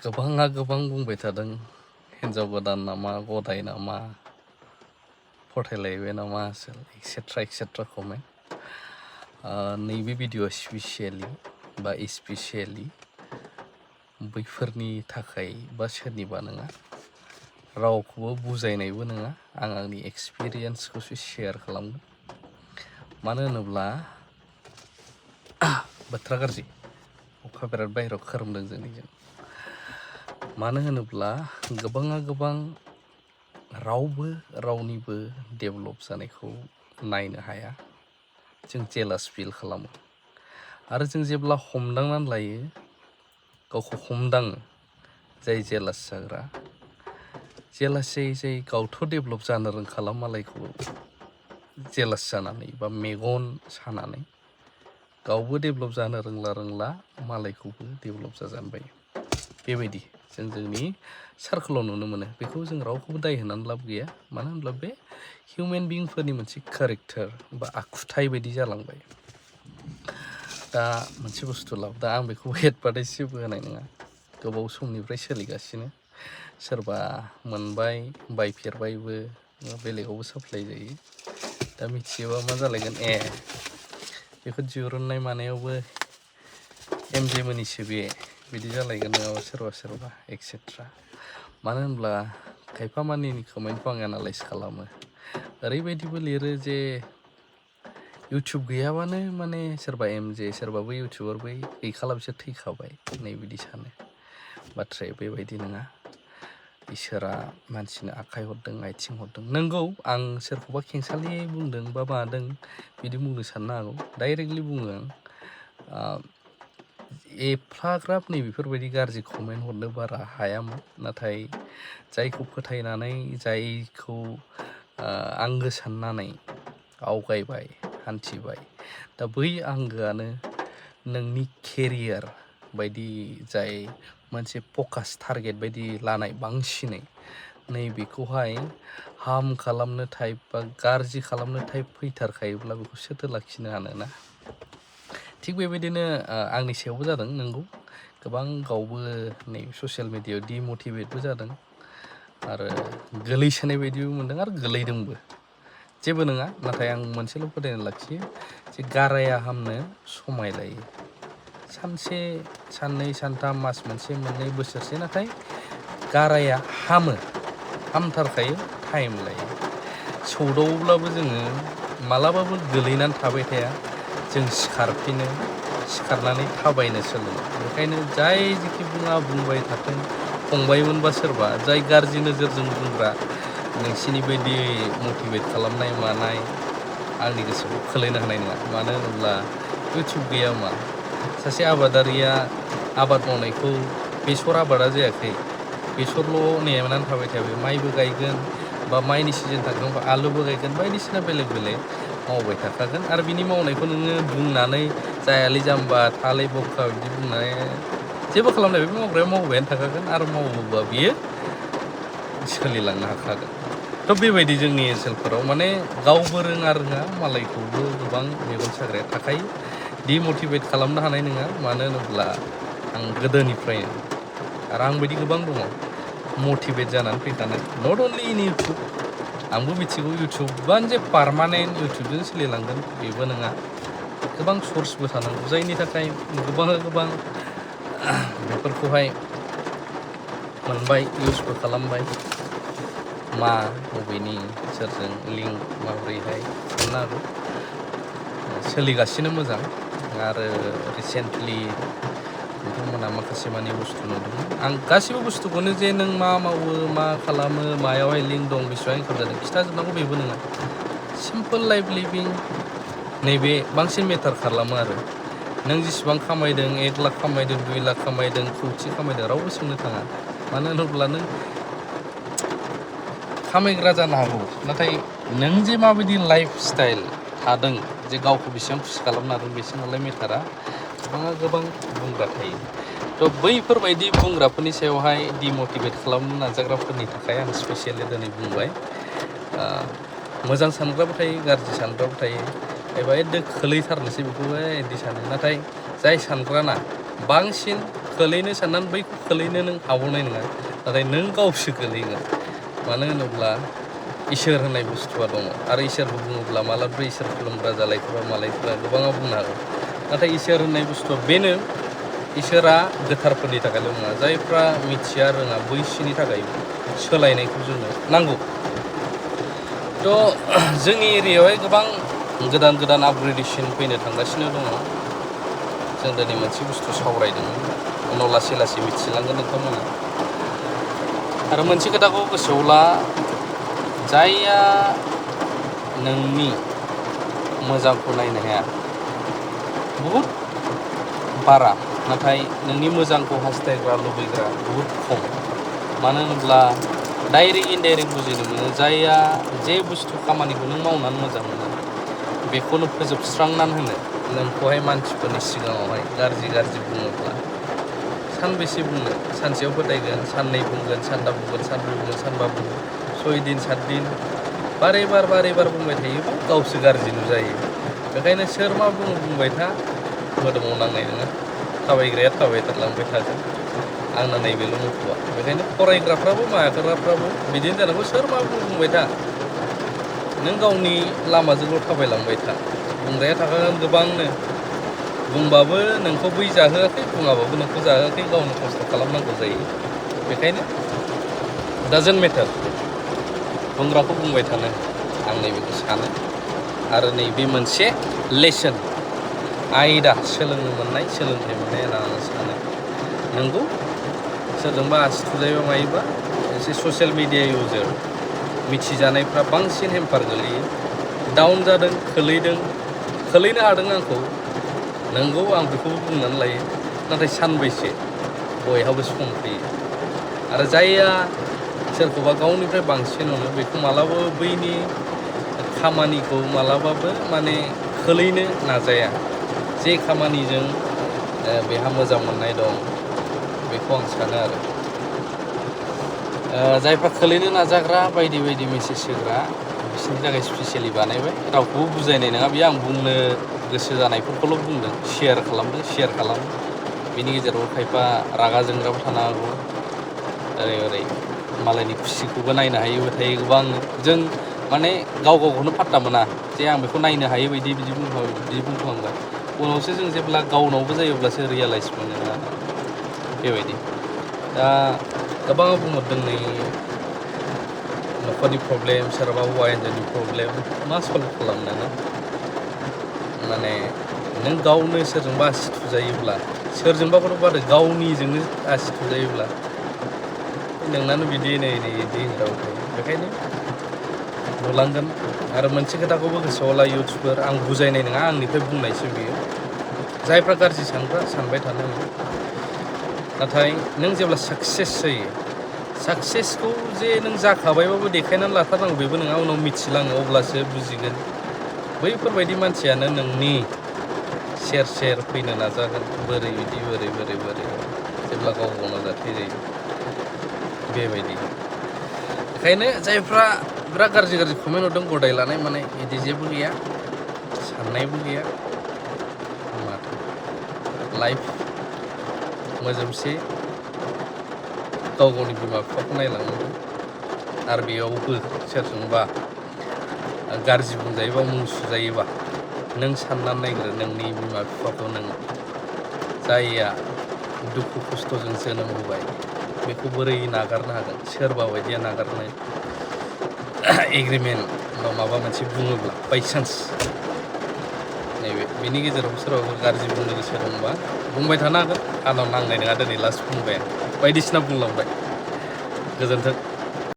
गोबाङा गोबां बुंबाय थादों हिन्जाव गोदान नामा गदाय नामा फोथायलायबाय नामा एक्सेट्रा एक्सेट्रा कमेन्ट नैबे भिडिअ स्पेसियेलि बा स्पेसियेलि बैफोरनि थाखाय बा सोरनिबा नङा रावखौबो बुजायनायबो नङा आं आंनि एक्सपिरियेन्सखौसो शेयार खालामगोन मानो होनोब्ला बोथोरा गाज्रि अखा बिराद बाहेरायाव खोरोमदों जोंनिजों मानो होनोब्ला गोबाङा गोबां रावबो रावनिबो डेभेलप जानायखौ नायनो हाया जों जेलास फिल खालामो आरो जों जेब्ला हमदांनानै लायो गावखौ हमदाङो जाय जेलास जाग्रा जेलास जाय गावथ' डेभेलप जानो रोंखाला मालायखौ जेलास जानानै बा मेगन सानानै गावबो डेभेलप जानो रोंला मालायखौबो डेभेलप जाजानो बायो बेबायदि जों जोंनि सार्कोलाव नुनो मोनो बेखौ जों रावखौबो दाय होनानै लाब गैया मानो होनब्ला बे हिउमेन बिंफोरनि मोनसे केरेक्टार बा आखुथाय बायदि जालांबाय दा मोनसे बुस्थु लाब दा आं बेखौ एडभार्टाइज जेबो होनाय नङा गोबाव समनिफ्राय सोलिगासिनो सोरबा मोनबाय बायफेरबायबो बेलेगावबो साप्लाय जायो दा मिथियोबा मा जालायगोन बेखौ दिरुननाय मानायावबो एमजे मोनिसो बे बिदि जालायगोन नङाबा सोरबा एक्सेट्रा मानो होनब्ला खायफा मानिनि कमेन्टखौ आं एनालाइज खालामो ओरैबायदिबो लिरो जे इउटुब गैयाबानो माने सोरबा एमजे सोरबा बै इउटुबार बै गैखाला बिसोर थैखाबाय नै बिदि सानो बाथ्राया बेबायदि नङा इसोरा मानसिनो आखाइ हरदों आथिं हरदों नंगौ आं सोरखौबा खेंसालियै बुंदों बा मादों बिदि बुंनो साननो हागौ डाइरेक्टलि बुङो आं एफाग्राब नै बेफोरबायदि गाज्रि कमेन्ट हरनो बारा हायामोन नाथाय जायखौ फोथायनानै जायखौ आंगो साननानै आवगायबाय हान्थिबाय दा बै आंगोआनो नोंनि केरियार बायदि जाय मोनसे फकास टारगेट बायदि लानाय बांसिनै नैबेखौहाय हार्म खालामनो टाइप बा गाज्रि खालामनो टाइप फैथारखायोब्ला बेखौ सोथो लाखिनो हानोना थिग बेबायदिनो आंनि सायावबो जादों नंगौ गोबां गावबो नै ससियेल मिडियायाव डिमटिभेटबो जादों आरो गोलैसोनाय बायदिबो मोनदों आरो गोलैदोंबो जेबो नङा नाथाय आं मोनसेल' फोथायना लाखियो जे गाराया हामनो समाय लायो सानसे साननै सानथाम मास मोनसे मोननै बोसोरसे नाथाय गाराया हामथारखायो टाइम लायो सौदावोब्लाबो जोङो मालाबाबो गोलैनानै थाबाय थाया जों सिखारनानै थाबायनो सोलोङो बेखायनो जाय जेखि बुङा बुंबाय थाथों फंबायमोनबा सोरबा जाय गाज्रि नोजोरजों बुंग्रा नोंसिनि बायदि मटिभेट खालामनाय मानाय आंनि गोसोखौ खोलैनो हानाय नङा मानो होनोब्ला इउटुब गैयामा सासे आबादारिया आबाद मावनायखौ बेसर आबादा जायाखै बेसरल' नेनानै थाबाय थाया बे माइबो गायगोन बा माइनि सिजोन थागोन आलुबो गायगोन बायदिसिना बेलेग मावबाय थाखागोन आरो बिनि मावनायखौ नोङो बुंनानै जायालै जाम्बा थालै बखा बिदि बुंनानै जेबो खालामनाय बे मावग्राया मावबायानो थाखागोन आरो मावोबा बियो सोलिलांनो हाखागोन थ' बेबायदि जोंनि ओनसोलफोराव माने गावबो रोङा मालायखौबो गोबां मेगन साग्राया थाखायो डिमटिभेट खालामनो हानाय नङा मानो होनोब्ला आं गोदोनिफ्रायनो आरो आंबायदि गोबां दङ मटिभेट जानानै फैखानाय नट अनलि इन इउटुब आंबो मिथिगौ इउटुबानो जे पारमानेन्ट इउटुबजों सोलिलांगोन बेबो नङा गोबां सर्सबो थानांगौ जायनि थाखाय गोबां बेफोरखौहाय मोनबाय इउसबो खालामबाय मा बबेनि सोरजों लिंक माब्रैहाय खालामनो हागौ सोलिगासिनो मोजां आरो रिसेन्टलि नोंथांमोना माखासे मानि बुस्थु नुदोंमोन आं गासिबो बुस्थुखौनो जे नों मा मावो मा खालामो मायावहाय लिंक दं बेसेबां इनकाम जादों खिथाजोबनांगौ बेबो नङा सिम्पोल लाइफ लिभिं नैबे बांसिन मेटार खालामो आरो नों जेसेबां खामायदों 1 लाख खामायदों 2 लाख खामायदों खौथि खामायदों रावबो सोंनो थाङा मानो होनोब्ला नों खामायग्रा जानो हागौ नाथाय नों जे माबायदि लाइफ स्टाइल थादों जे गावखौ बेसेबां खुसि खालामनो हादों बेसिमावलाय मेटारा गोबां बुंग्रा थायो थ' बैफोरबायदि बुंग्राफोरनि सायावहाय डिमटिभेट खालामनो नाजाग्राफोरनि थाखाय आं स्पेसियेलि दिनै बुंबाय मोजां सानग्राबो थायो गाज्रि सानग्राबो थायो एबा खोलैथारनोसै बेखौबो बिदि सानो नाथाय जाय सानग्राना बांसिन खोलैनो साननानै बैखौ खोलैनो नों हाबावनाय नङा, नाथाय नों गावसो गोलैगोन। मानो होनोब्ला इसोर होननाय बुस्थुआ दङ, आरो इसोरखौ बुङोब्ला मालाबा इसोर खुलुमग्रा जालायफोरा मालायफोरा गोबाङा बुंनो हागौ, नाथाय इसोर होननाय बुस्थुआ बेनो, इसोरा गोथारफोरनि थाखायल' नङा, जायफ्रा मिथिया रोङा बैसोरनि थाखाय सोलायनायखौ जोंनो नांगौ। थ' जोंनि एरियायावहाय गोबां गोदान गोदान आपग्रेडेसन फैनो थांगासिनो दङ। जों दिनै मोनसे बुस्थु सावरायदोंमोन, उनाव लासै लासै मिथिलांगोन नोंथांमोना। आरो मोनसे खोथाखौ गोसोआव ला, जायया नोंनि मोजांखौ नायनो हाया बहुद बारा, नाथाय नोंनि मोजांखौ हास्थायग्रा लुबैग्रा बहुद खम। मानो होनोब्ला डाइरेक्ट इनडाइरेक्ट बुजिनो मोनो, जायया जे बुस्थु खामानिखौ नों मावनानै मोजां मोनो बेखौनो फोजोबस्रांनानै होनो नोंखौहाय मानसिफोरनि सिगाङावहाय गाज्रि गाज्रि बुङोब्ला सानबेसे बुंनो, सानसेयाव फोथायगोन, साननै बुंगोन, सानथाम बुंगोन, सानब्रै बुंगोन, सानबा बुंगोन, 6 दिन 7 दिन बारे बार बुंबाय थायोबा गावसो गाज्रि नुजायो। बेखायनो सोर मा बुङो बुंबाय था, मोदोमाव नांनाय नङा, थाबायग्राया थाबायलांबाय थागोन, आंना नैबेल' मथ'आ। बेखायनो फरायग्राफ्राबो माग्राफ्राबो बिदिनो जानांगौ, सोर मा बुंबाय था, नों गावनि लामाजोंल' थाबायलांबाय था। बुंग्राया थाखागोन गोबांनो, बुंबाबो नोंखौ बै जाहोआखै, बुङाबाबो नोंखौ जाहोआखै, गावनो खस्थ' खालामनांगौ जायो। बेखायनो डाजन्ट मेटार, बुंग्राखौ बुंबाय थानो, आं नैबेखौ सानो। आरो नैबे मोनसे लेसन, आयदा, सोलोंनो मोननाय, सोलोंथाइ मोननाय होनना आं सानो। नंगौ, सोरजोंबा आसि थुजायोबा मायोबा एसे ससियेल मिडिया इउजार मिथिजानायफ्रा बांसिन हेम्पार गोलैयो। डाउन जादों, खोलैनो हादों आंखौ, नंगौ, आं बेखौबो बुंनानै लायो, नाथाय सानबैसे, बयहाबो सम फैयो। आरो जायया सोरखौबा गावनिफ्राय बांसिन अनो बेखौ मालाबाबो बैनि खामानिखौ मालाबाबो माने खोलैनो नाजाया। जे खामानिजों बेहा मोजां मोननाय दं बेखौ आं सानो आरो। जायफ्रा खोलैनो नाजाग्रा, बायदि बायदि मेसेज होग्रा, बिसोरनि थाखाय स्पेसियेलि बानायबाय। रावखौबो बुजायनाय नङा बेयो, आं बुंनो गोसो जानायफोरखौल' बुंदों, शेयार खालामो। बिनि गेजेराव खायफा रागा जोंग्राबो थानो हागौ, ओरै मालायनि खुसिखौबो नायनो हायोबो थायो गोबां। जों माने गावखौनो फात्ता मोना, जे आं बेखौ नायनो हायो बायदि बिदि बुंफ्लांबाय, उनावसो जों जेब्ला गावनावबो जायो अब्लासो रियेलाइज मोनो बेबायदि। दा गोबाङा बुंहरदों नै न'खरनि प्रब्लेम, सोरहाबा हौवा हिन्जावनि प्रब्लेम, मा सल्भ खालामनो? माने नों गावनो सोरजोंबा आसि थुजायोब्ला, सोरजोंबाखौथ' बादो, गावनिजोंनो आसि थुजायोब्ला नोंनानो बिदि नै बिदि होनग्राबो थायो। बेखायनो नुलांगोन। आरो मोनसे खोथाखौबो गोसोआव ला इउथ्सफोर, आं बुजायनाय नङा, आंनिफ्राय बुंनायसो बियो। जायफ्रा गाज्रि सानग्रा सानबाय थानो हो, नाथाय नों जेब्ला साक्सेस जायो, साक्सेसखौ जे नों जाखाबायबाबो देखायनानै लाथारनांगौ बेबो नङा, उनाव मिथिलाङो अब्लासो बुजिगोन। बैफोरबायदि मानसियानो नोंनि सेर फैनो नाजागोन, बोरै बिदि बोरै जेब्ला गाव गावनो जाथाय जायो बेबायदि। बेखायनो जायफ्रा बिराद गाज्रि कमेन्ट हरदों, गदाय लानाय माने बिदि जेबो गैया, साननायबो गैया। माथो लाइफ मोजोमसे गाव गावनि बिमा बिफाखौ नायलांनांगौ। आरो बेयावबो सोरजोंबा गाज्रि बुंजायोबा, मुं सुजायोबा, नों साननानै नायग्रो नोंनि बिमा बिफाखौ। नों जायया दुखु खस्थ'जों जोनोम होबाय बेखौ बोरै नागारनो हागोन? सोरबा बायदिया नागारनो एग्रिमेन्ट बा माबा मोनसे बुङोब्ला बायसान्स नैबे बिनि गेजेराव सोरबाफोर गाज्रि बुंनो गोसो दंबा बुंबाय थानो हागोन, आंनाव नांनाय नङा, दिनै लास्ट बुंबाय आं, बायदिसिना बुंलांबाय। गोजोन्थों।